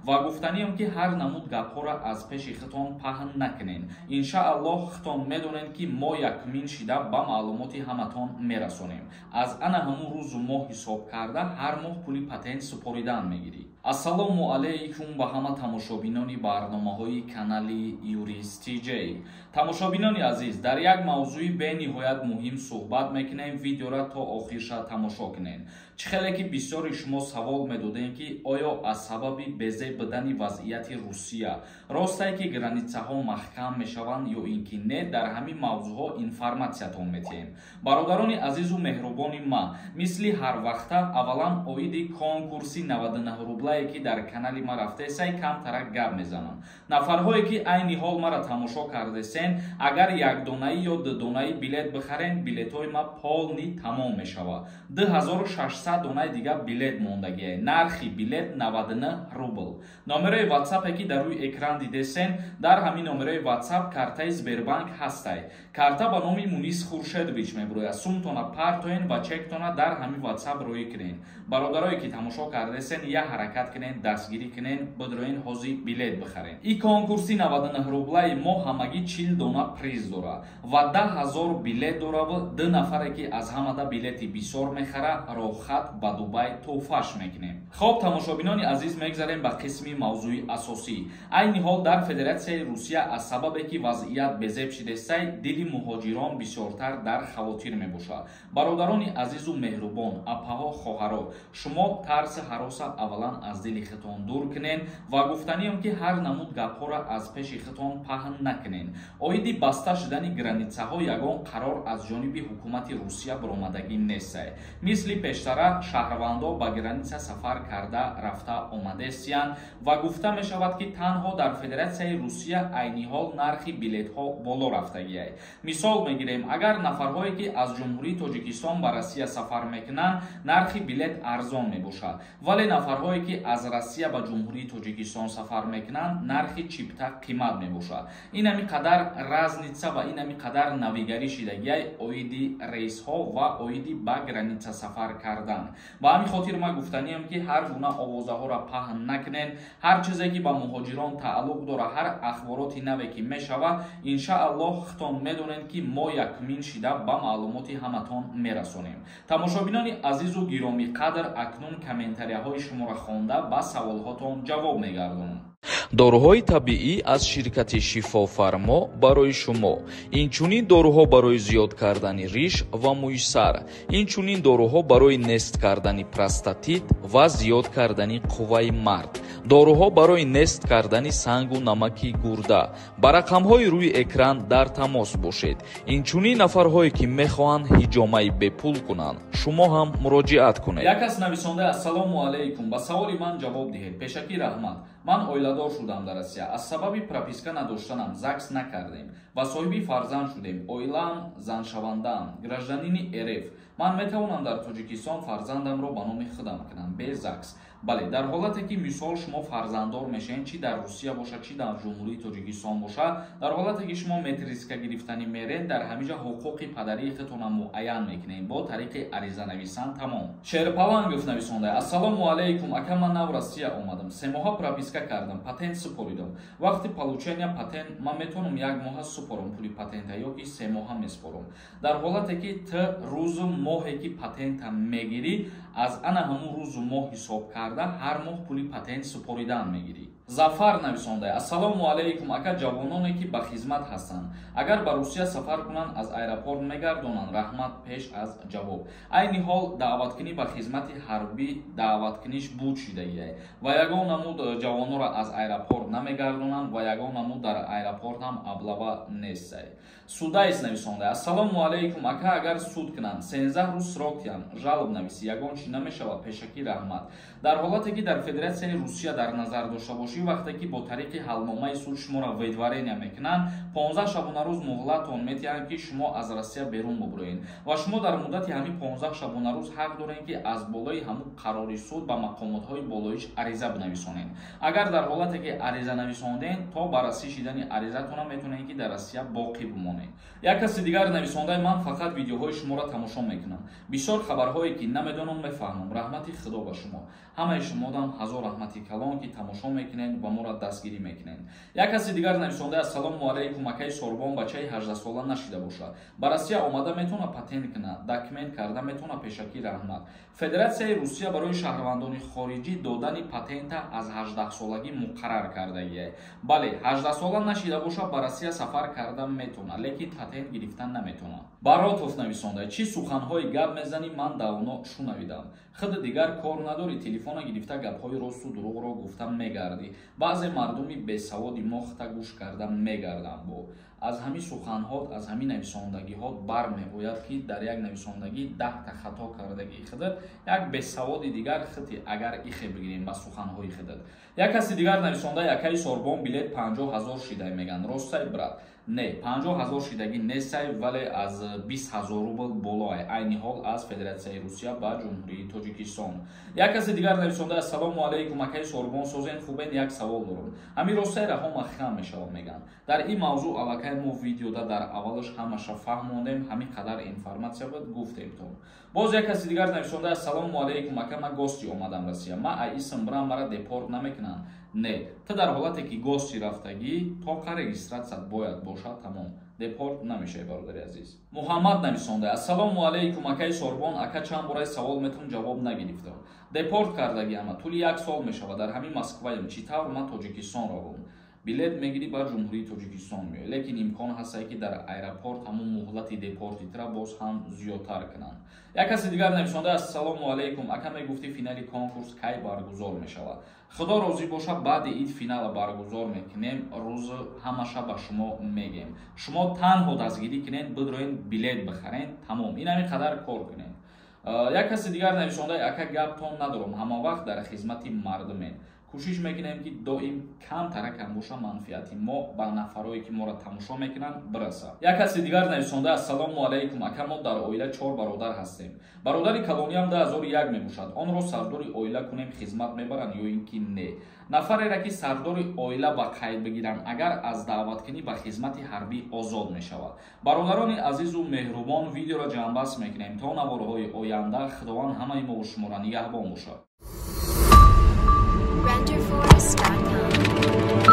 Ва гуфтаниам, ки ҳар намуд гапҳоро аз пеши худтон паҳн накунен. Иншааллоҳ, худтон медонед, ки мо якумин шида ба маълумоти ҳаматон мерасонем. Аз ана ҳамун рӯзу моҳ ҳисоб карда, ҳар моҳ пули патент супоридан мегирӣ. Ассалому алайкум ба ҳама тамошобинони барномаҳои канали Юрист ТЖ. Тамошобинони азиз, дар як мавзӯи бениҳоят муҳим суҳбат мекунем. Видеора то охирша тамошо кунед. Чӣ хеле ки бисёри шумо савол медодем, ки оё аз сабаби безеб будани вазъияти Русия ростае, ки границаҳо маҳкам мешаванд, ё ин ки не, дар ҳамин мавзӯъҳо информатсиятон метиҳем. Бародарони азизу меҳрубони ман, мисли ҳар вақта, аввалан оиди конкурси 99 рублае, ки дар канали ма рафтесай, камтарак гап мезанам. Нафарҳое, ки айни ҳол мара тамошо кардесен, агар якдонаӣ ё дудонаӣ билет бихарен, билетҳои ма полный тамом мешавад. 2600 донаи дига билет мондагие. Нархи билет 99 рубл. Номерои ватсапе, ки дар рӯи экран дидесен, дар ҳамин номерои ватсап картаи Сбербанк ҳастай. Карта ба номи Мунис Хуршедович мебурояд. Сумтона партоен ва чектона дар ҳамин ватсап роӣ кунен. Бародарое, ки тамошо кардесен, я ҳаракат кунен, дастгирӣ кунен, бидроен, ҳозир билет бихарен. И конкурси 99 рублаи мо ҳамагӣ 40 дона приз дорад ва 10 000 билет дораву ду нафаре, ки аз ҳамада билети бисёр мехара, роҳхат ба Дубай тӯҳфаш мекунем. Хоб, тамошобинони азиз, мегзарем ба қисми мавзӯи асосӣ. Айни ҳол дар Федератсияи Русия аз сабабе ки вазъият безеб шидестай, дили муҳоҷирон бисёртар дар хавотир мебошад. Бародарони азизу меҳрубон, апаҳо, хоҳаро, шумо тарси ҳароса аввалан аз дили худтон дур кунен. Ва гуфтаниам, ки ҳар намуд гапҳоро аз пеши худтон паҳн накунен. Оиди баста шудани границаҳо ягон қарор аз ҷониби ҳукумати Русия баромадагӣ нестай. Мисли пештара шаҳрвандо ба граница сафар карда, рафта омадесиянд. Ва гуфта мешавад, ки танҳо дар Федератсияи Русия айни ҳол нархи билетҳо боло рафтагиай. Мисол мегирем: агар нафарҳое, ки аз Ҷумҳурии Тоҷикистон ба Россия сафар мекунанд, нархи билет арзон мебошад, вале нафарҳое, ки аз Россия ба Ҷумҳурии Тоҷикистон сафар мекунанд, нархи чипта қимат мебошад. Инами қадар разница ва инами қадар навигарӣ шидагиай оиди рейсҳо ва оиди ба граница сафар кардан. Ба ҳамин хотир ман гуфтаниям, ки ҳар гуна овозаҳоро паҳн накунен. Ҳар чизе, ки ба муҳоҷирон тааллуқ дорад, ҳар ахбороти наве, ки мешавад, иншааллоҳ, худтон медонед, ки мо якумин шида ба маълумоти ҳаматон мерасонем. Тамошобинони азизу гиромиқадр, акнун комментарияҳои шуморо хонда, ба саволҳотон ҷавоб мегардонам. Доруҳои табиӣ аз ширкати Шифофармо барои шумо. Инчунин доруҳо барои зиёд кардани риш ва мӯи сар, инчунин доруҳо барои нест кардани простатит ва зиёд кардани қувваи мард, доруҳо барои нест кардани сангу намаки гурда. Ба рақамҳои рӯи экран дар тамос бошед. Инчунин нафарҳое, ки мехоҳанд ҳиҷомаи бепул кунанд, шумо ҳам муроҷиат кунед. Як кас нависонда: «Ассалому алайкум, ба саволи ман ҷавоб диҳед, пешакӣ раҳмат. Ман оиладор шудам дар Россия. Аз сабаби прописка надоштанам ЗАГС накардем ва соҳиби фарзанд шудем. Оилаам заншавандаам, гражданини РФ. Ман метавонам дар Тоҷикистон фарзандамро ба номи худам кунам бе ЗАГС?» Бале, дар ҳолате ки, мисол, шумо фарзанддор мешавед, чӣ дар Русия бошад, чӣ дар Ҷумҳурии Тоҷикистон бошад, дар ҳолате ки шумо метриска гирифтанӣ меред, дар ҳамиҷа ҳуқуқи падарии худтонро муайян мекунем бо тариқи аризанависан, тамом. Шерпалангов нависонда: «Ассалому алайкум, ака, ман нав Россия омадам, 3 моҳа прописка кардам, патент супоридам. Вақти получения патент ман метавонам як моҳа супорам пули патента ё ки 3 моҳа месупорам?» Дар ҳолате ки ту рӯзу моҳе ки патента мегирӣ, аз ана ҳамун рӯзу моҳ ҳисоб карда, ҳар моҳ пули патент супоридан мегирӣ. Зафар нависонда: «Ассалому алайкум, ака, ҷавононе, ки ба хизмат ҳастанд, агар ба Русия сафар кунанд, аз аэропорт мегардонанд? Раҳмат пеш аз ҷавоб.» Айни ҳол даъваткунӣ ба хизмати ҳарбӣ даъваткуниш буд шидагиай ва ягон намуд ҷавононро аз аэропорт намегардонанд ва ягон намуд дар аэропорт ҳам облава нестай. Судайс нависонда: «Ассалому алайкум, ака, агар суд кунанд, 13 рӯз срок диҳанд, жалоба нависӣ, ягон чӣ намешавад? Пешакӣ раҳмат.» Дар ҳолате ки дар Федератсияи Русия дар назар дошта бошӣ, вақте ки бо тариқи ҳалномаи суд шуморо выдворения мекунанд, 15 шабонарӯз муҳлатон метиҳанд, ки шумо аз Россия берун бубуроед. Ва шумо дар муддати ҳамин 15 шабонарӯз ҳақ доред, ки аз болои ҳамун қарори суд ба мақомотҳои болоиш ариза бинависонед. Агар дар ҳолате ки ариза нависондем, то баррасӣ шидани аризатона метавонед, ки дар Россия боқӣ бимонед. Як каси дигар нависондаи: «Ман фақат видеоҳои шуморо тамошо мекунам. Бисёр хабарҳое, ки намедонам, мехонам.» мефаҳмам. Раҳмати Худо ба шумо. Ҳамаи шумодам ҳазор раҳмати калон, ки тамошо мекунед ва моро дастгирӣ мекунед. Як каси дигар нависонда: ассалому алайкум, акаи Сорбон, бачаи 18 сола нашида бошад, ба Россия омада метавона патент кунад, документ карда метавона? Пешакӣ раҳмат. Федератсияи Русия барои шаҳрвандони хориҷӣ додани патента аз 18 солагӣ муқаррар кардагиай. Бале, 18 сола нашида бошад, ба Россия сафар карда метавонад, лекин патент гирифтан наметавонад. Баротов нависонда: чӣ суханҳои гап мезанӣ, ман давно шунавидам. Худ дигар кор надорӣ, телефона гирифта гапҳои росту дурӯғро гуфта мегардӣ. Баъзе мардуми бесаводи мо хта гӯш карда мегарданд. Бо аз ҳамин суханҳот, аз ҳамин нависондагиҳот бармеояд, ки дар як нависондагӣ 10-та хато кардагии худат, як бесаводи дигар хити, агар ихе бигирем ба суханҳои худат. Як каси дигар нависонда: акаи Сорбон, билет 50 000 шидай меган, ростай, брат? Не, 50 000 шидагӣ нестай, вале аз 20 000 рубл болоай айни ҳол аз Федератсияи Русия ба Ҷумҳурии Тоҷикистон. Як каси дигар нависонда: ассалому алайкум, акаи Сорбон, созен, хубен? Як савол дорам: ҳамин ростай раҳо махкам мешавад меган? Дар ин мавзӯъ аллакай мо видеода дар аввалаш ҳамаша фаҳмондем, ҳамин қадар информатсия буд, гуфтемтон. Боз як каси дигар нависонда: ассалому алайкум, ака, ма гости омадам Россия, ма аисм бирам, мара депорт намекунанд? Не, ту дар ҳолате ки гости рафтагӣ, тоқа регистратсият бояд бошад, тамом, депорт намешавӣ, бародари азиз. Муҳаммад нависонда: ассалому алайкум, акаи Сорбон. Ака, чанд бораи савол метавон, ҷавоб нагирифтам. Депорт кардагиама, тӯли як сол мешавад, дар ҳамин Москваем. Чӣ тавр ман Тоҷикистон равом? Билет мегирӣ, ба Ҷумҳурии Тоҷикистон меоӣ, лекин имкон ҳастае, ки дар аэропорт ҳамун муҳлати депорти тра боз ҳам зиёдтар кунанд. Як каси дигар нависонда: ассалому алайкум, ака, мегуфтӣ, финали конкурс кай баргузор мешавад? Худо розӣ бошад, баъди ид финала баргузор мекунем, рӯз ҳамаша ба шумо мегем. Шумо танҳо дастгирӣ кунед, бидроен, билет бихарен, тамом, ин ҳамин қадар кор кунед. Як каси дигар нависонда: ака, гаптон надорам, ҳама вақт дар хизмати мардумед. Кӯшиш мекунем, ки доим камтара кам боша, манфиати мо ба нафарое, ки моро тамошо мекунанд, бирасад. Як каси дигар нависонда: ассалому алайкум, ака, мо дар оила чор бародар ҳастем, бародари калониам 2001 мебошад, онро сардори оила кунем, хизмат мебаранд ё ин ки не? Нафарера, ки сардори оила ба қайд бигиранд, агар аз даъваткунӣ ба хизмати ҳарбӣ озод мешавад. Бародарони азизу меҳрубон, видеоро ҷамъбаст мекунем. То наворҳои оянда Худованд ҳамаи мову шуморо нигаҳбон бошад. Renderforest.com.